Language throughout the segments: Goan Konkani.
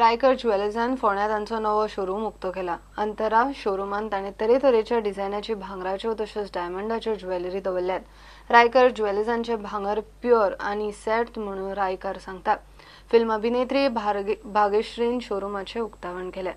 रायकर ज्वेलर्सान फोंड्या तांचो नवो शोरूम उक्तो केला. अंतरा शोरुमान ताणें तरेतरेच्या डिझायनाची भांगराच्यो तश्योच डायमंडाच्यो ज्वेलरी दवरल्यात. रायकर ज्वेलर्सांचे भांगर प्युअर आनी सेट म्हणून रायकर सांगता. फिल्म अभिनेत्री भाग्यश्रीन शोरुमाचें उक्तावण केलें.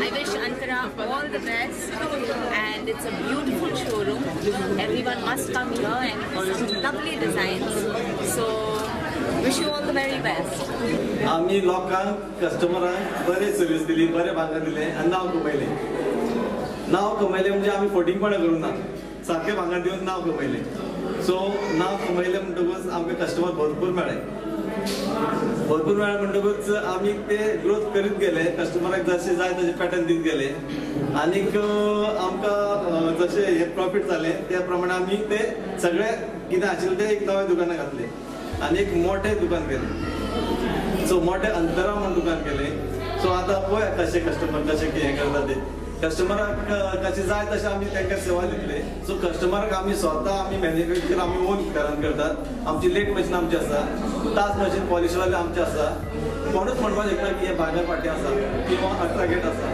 I wish Antara all the best, and it's a beautiful showroom. Everyone must come here and some lovely designs. So wish you all the very best. आमी लोकांक कस्टमरांक बरे सर्वीस दिली, बरे भांगर दिले आनी नांव कमयलें. नांव कमयलें म्हणजे आमी फटींगपणां करूंक ना, सारकें भांगर दिवन नांव कमयलें. सो नांव कमयलें म्हणटकूच आमकां कस्टमर भरपूर मेळ्ळे. भरपूर मेळ्ळे म्हणटकूच आमी ते ग्रोथ करीत गेले, कस्टमराक जशें जाय तशें पॅटर्न दीत गेले आनीक आमकां जशें हे प्रॉफीट जालें त्या प्रमाणे आमी ते सगळे कितें आशिल्लें तें एक नवें दुकानां घातलें आनी एक मोठें दुकान केलें. सो मोठें अंतरा म्हूण दुकान केलें. सो आतां पळय कशें कस्टमर कशें कितें करता ते, कस्टमराक कशें जाय तशें आमी तांकां सेवा दितले. सो कस्टमराक आमी स्वता आमी मॅन्युफॅक्चर आमी ओन घरान करतात. आमची लेट मशीन आमची आसा, तास मशीन पॉलिशवाले आमचे आसा. कोणूच म्हणपाक शकता की हे भांगर फाटीं आसा किंवा 18 गेट आसा,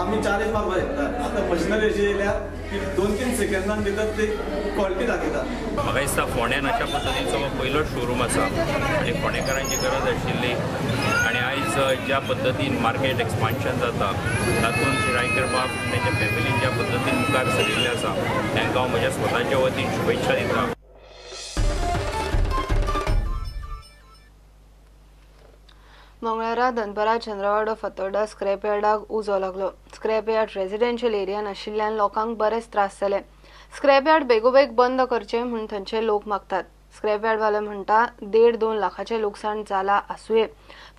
आमी चार्ज मारपाक शकता. आतां मशिनरी अशी येयल्या की 2-3 सेकंदान भितर ते क्वॉलिटी दाखयता. म्हाका दिसता फोंड्यान अशा पद्दतीचो पयलोच शोरूम आसा आनी फोंडेकारांची गरज आशिल्ली. आनी आयज ज्या पद्दतीन मार्केट एक्सपान्शन जाता तातूंत रायकर बाब तांच्या फॅमिलीन ज्या पद्दतीन मुखार सरिल्लें आसा तांकां हांव म्हज्या स्वताच्या वतीन शुभेच्छा दिता. मंगळारा दनपारा चंद्रवाडो फतोर्डा स्क्रॅप यार्डाक उजो लागलो. स्क्रॅप यार्ड रेसिडेन्शियल एरियान आशिल्ल्यान लोकांक बरेच त्रास जाले. स्क्रॅप यार्ड बेगोबेग बंद करचे म्हूण थंयचे लोक मागतात. स्क्रॅप यार्डवाले म्हणटा 1.5-2 लाखाचें लुकसाण जाला आसुये.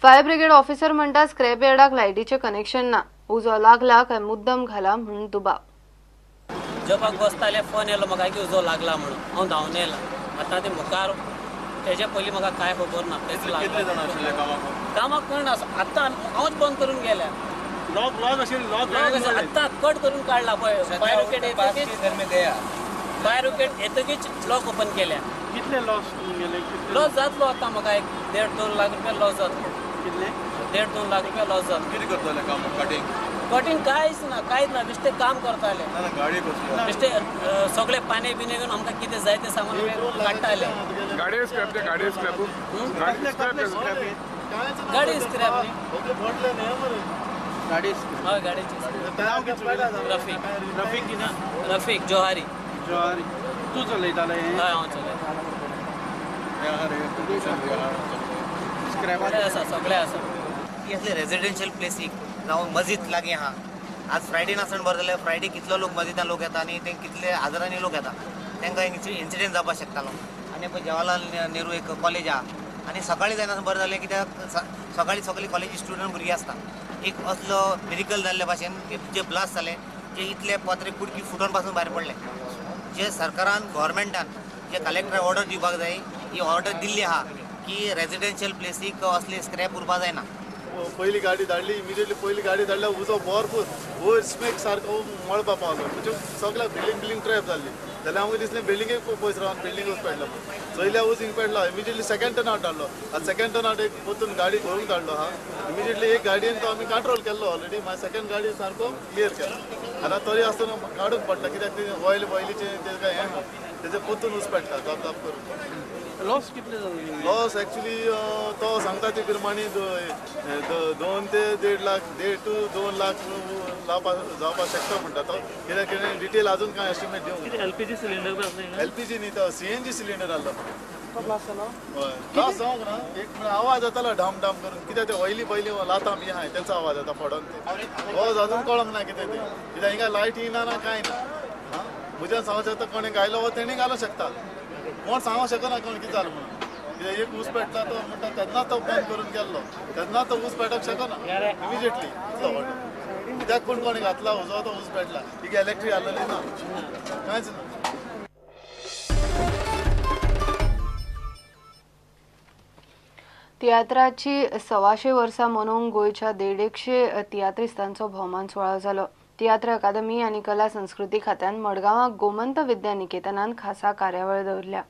फायर ब्रिगेड ऑफिसर म्हणटा स्क्रॅप यार्डाक लायटीचें कनेक्शन ना, उजो लागला काय मुद्दम घाला म्हूण दुबाव. जॉबाक बसताले फोन येयलो म्हाका की उजो लागला म्हणून हांव धांवन येयला. आतां ते मुखार तेजे पयलीं म्हाका कांय खबर ना. तेच लागला कामाक कोण ना, आतां हांवच बंद करून गेल्या. आतां कट करून काडला पळय. फायर ब्रिगेड येतकीच फायर ब्रिगेड येतकीच लॉक ओपन केल्या. कितले लॉस गेले? लॉस जातलो आतां म्हाका एक 1.5-2 लाख रुपया लॉस जातलो. कितले? 1.5-2 लाख रुपया लॉस जातलो. कितें करताले काम? कटिंग? कटिंग कांयच ना, कांयच ना. बेश्टे काम करताले, बेश्टे सगळे पाणी बिणे घेवन आमकां कितें जाय तें सामान काडटाले. गाडी स्क्रॅप? गाडी स्क्रॅप? गाडी स्क्रॅप न्ही, गाडी हय गाडयेची. रफीक. रफीक कितें? रफीक जोहारी. जोहारी. तूं चलयताले? हय हांव चलयतां. सगळें आसा, सगळें आसा. असले रेजिडेन्शियल प्लेसीक जावं मस्जिद लागीं आहा. आज फ्रायडे नासतना बरें जाल्यार फ्रायडे कितलो लोक मस्जिदान लोक येता आनी ते कितले हजारांनी लोक येता, तांकां इन्सिडंट जावपाक शकतालो. आनी पळय जवाहरलाल नेहरू एक कॉलेज आहा आनी सकाळीं जायना बरें जालें कित्याक सकाळीं सगळीं कॉलेजी स्टुडंट भुरगीं आसता. एक असलो मिरिकल जाल्ले भाशेन जे ब्लास्ट जाले जे इतले पत्रे कुडकी फुटोन पासून भायर पडले. जे सरकारान गव्हर्मेंटान जे कलेक्टर ऑर्डर दिवपाक जाय, ही ऑर्डर दिल्ली आहा की रेजिडेन्शियल प्लेसीक असले स्क्रॅप उरपाक जायना. पयली गाडी धाडली, इमिजिएटली पयली गाडी धाडल्या उजो भरपूर वयर स्मेक सारको मळपा पावलो. म्हणजे सगळ्या बिल्डींग बिल्डींग ट्रॅप जाल्ली. जाल्यार आमकां दिसलें बिल्डिंगेक पयस रावन बिल्डिंगूच पेडलो. चोयल्या उज हिंग पेडलो. इमिजिएटली सेकंड टर्न आवट धाडलो. आतां सेकंड टर्न आवट एक परतून गाडी भरूंक धाडलो आहा. इमिजिएटली एक गाडयेन तो आमी कंट्रोल केल्लो ऑलरेडी. मागीर सेकंड गाडी सारको क्लियर केलो. आतां तरी आसतना काडूंक पडटा कित्याक ते ऑयल ऑयलीचें तें काय हें तेजें परतून उज पेडटा धप धप करून. लॉस कितले जालो? लॉस एक्चुअली तो सांगता ते प्रमाणे 2 ते 1.5 लाख, 1.5 to 2 lakh जावपाक शकता म्हणटा तो. कित्याक कितें डिटेल अजून कांय एस्टिमेट दिवंक. LPG cylinder? एलपीजी न्ही, तो सीएनजी सिलिंडर आहलो. सारको ब्लास्ट जालो? हय, ब्लास्ट जावंक ना, एक म्हळ्यार आवाज येतालो ढाम ढाम करून. कित्याक ते ऑयली पयलीं लातां बी आहाय तेचो आवाज येता फोडोन. ते हो अजून कळोंक ना कितें तें, कित्याक हिंगा लायटी ना ना कांय ना. म्हज्यान सांगूंक शकता कोणें घायलो हो तेणी घालूंक शकता, कोण सांगूंक शकना कोण कितें जालें म्हणून. कित्याक एक ऊस पेटला तो म्हणटा तेन्ना तो बंद करून गेल्लो, तेन्ना तो ऊस पेटोवंक शकना इमिजिएटली इतलो व्हडलो. कित्याक कोण कोणें घातला उजो तो ऊस पेटला, हिंगा इलेक्ट्रीक आसलेली ना, कांयच ना. तियात्राची 125 वर्सां मनोवंक गोंयच्या 150 तियात्रिस्तांचो भोवमान सुवाळो जालो. तियात्र अकादमी आनी कला संस्कृती खात्यान मडगांवां गोमंत विद्या निकेतनान खासा कार्यावळ दवरल्या.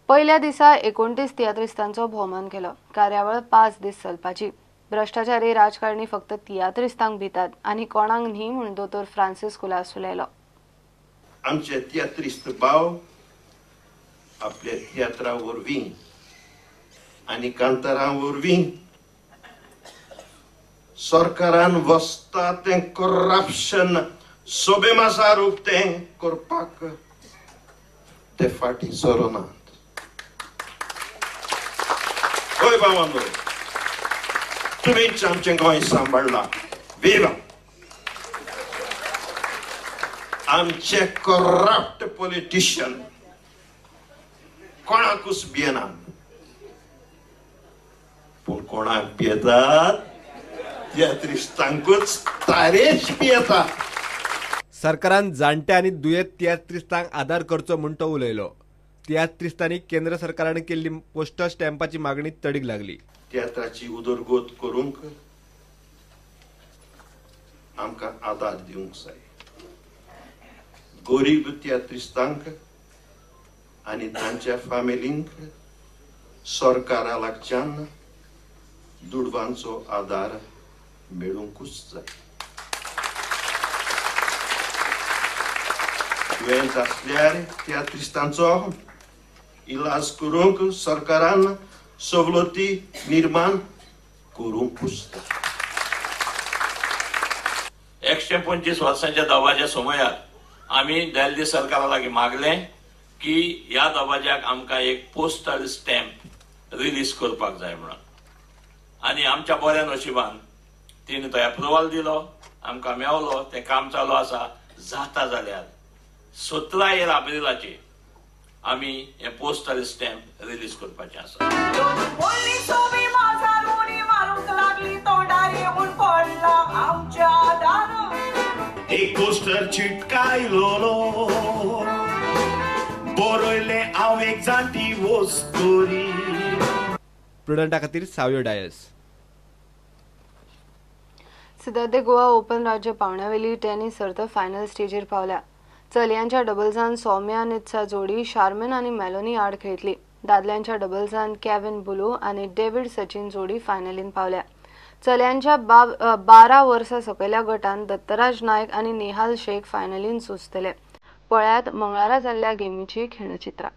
पयल्या दिसा 29 तियात्रिस्तांचो भोवमान केलो. कार्यावळ 5 दीस चलपाची. भ्रश्टाचारी राजकारणी फक्त तियात्रिस्तांक भितात आनी कोणाक न्ही म्हूण दोतोर फ्रांसीस कुलास उलयलो. आमचे तियात्रिस्त भाव आपल्या तियात्रा वरवीं आनी कांतारां वरवीं सरकारान वसता तें करप्शन सोबेमासा रूप तें करपाक ते फाटीं सरोनात. हय भावांनो, तुमीच आमचें गोंय सांबाळ्ळां. विवा आमचे करप्ट पॉलिटिशियन कोणाकूच भियेना, पूण कोणाक भियेतात? तियात्रिस्तांकूच तारेच भियेतात. सरकारान जाणट्या आनी दुयेंत तियात्रिस्तांक आदार करचो म्हूण तो उलयलो. तियात्रिस्तांनी केंद्र सरकारान केल्ली पोस्टल स्टॅम्पाची मागणी तडीक लागली. तियात्राची उदरगत करूंक आमकां आदार दिवंक जाय. गरीब तियात्रिस्तांक आनी तांच्या फामिलींक सरकारा लागच्यान दुडवांचो आदार मेळूंकूच जाय. दुयेंत आसल्यार तियात्रिस्तांचो इलाज करूंक सरकारान सवलती निर्माण करूंकूच जाय. 125 वर्सांच्या दबाज्या समयार आमी दिल्ली सरकारा लागीं मागलें की ह्या दबाज्याक आमकां एक पोस्टल स्टॅम्प रिलीज करपाक जाय म्हणून. आनी आमच्या बऱ्या नशिबान तिणें तो एप्रुवल दिलो, आमकां मेवलो. तें काम चालू आसा. जाता जाल्यार 17 एप्रिलाचेर आमी हें पोस्टल स्टॅम्प रिलीज करपाचें आसा. एक पोस्टर चिटकायलो बरयलें हांव एक जाणटी वस्तुरी. प्रुडंटा खातीर Savio Dias. Cidade Goa open राज्य पावण्यावेली टेनिस सर्त फायनल स्टेजीर पावल्या. चलयांच्या डबल्सान सौम्या नित्सा जोडी शार्मेन आनी मेलोनी आड खेळटली. दादल्यांच्या डबल्सान केविन बुलू आनी डेव्हिड सचिन जोडी फायनलीन पावल्या. चलयांच्या 12 वर्सां सकयल्या गटान दत्तराज नायक आनी नेहाल शेख फायनलीन सुजतले. पळयात मंगळारा जाल्ल्या गेमीची खिणचित्रां.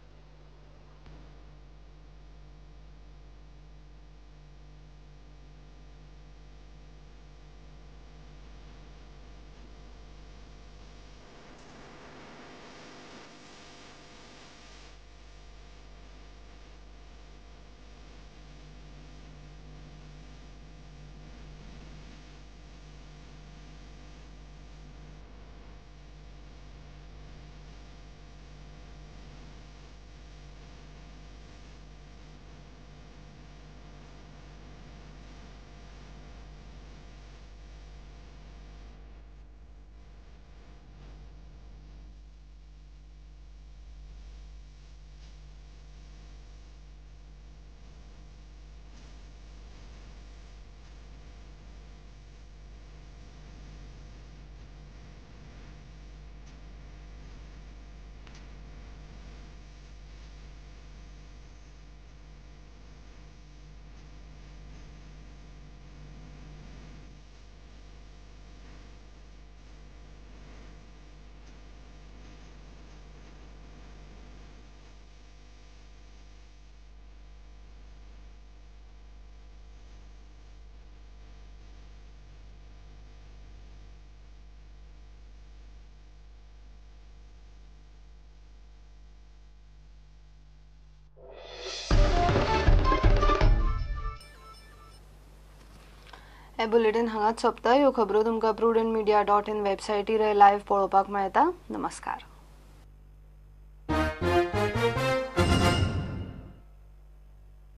हे बुलेटीन हांगाच सोंपता. ह्यो खबरो तुमकां prudentmedia.in वेबसायटीर लायव्ह पळोवपाक मेळटा. नमस्कार.